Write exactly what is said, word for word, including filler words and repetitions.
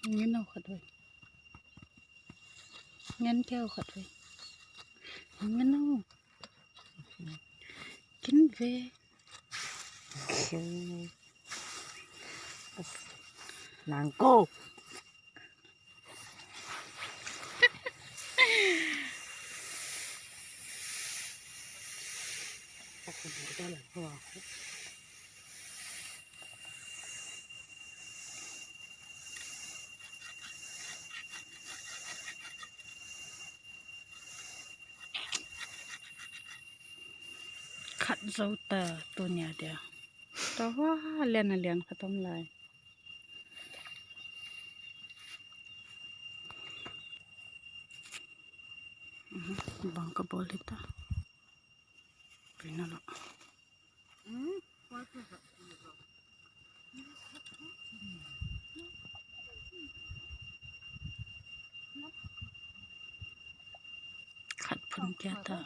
Ngen aw khat ve. Ngen kei aw khat ve. Ngen aw. Kin ve. Nang ko. Khat zo ta tu nia dia. Tua hua lian a lian khat om lai. Bang ka bawl hi ta. Pina lo. Khat phun kia ta.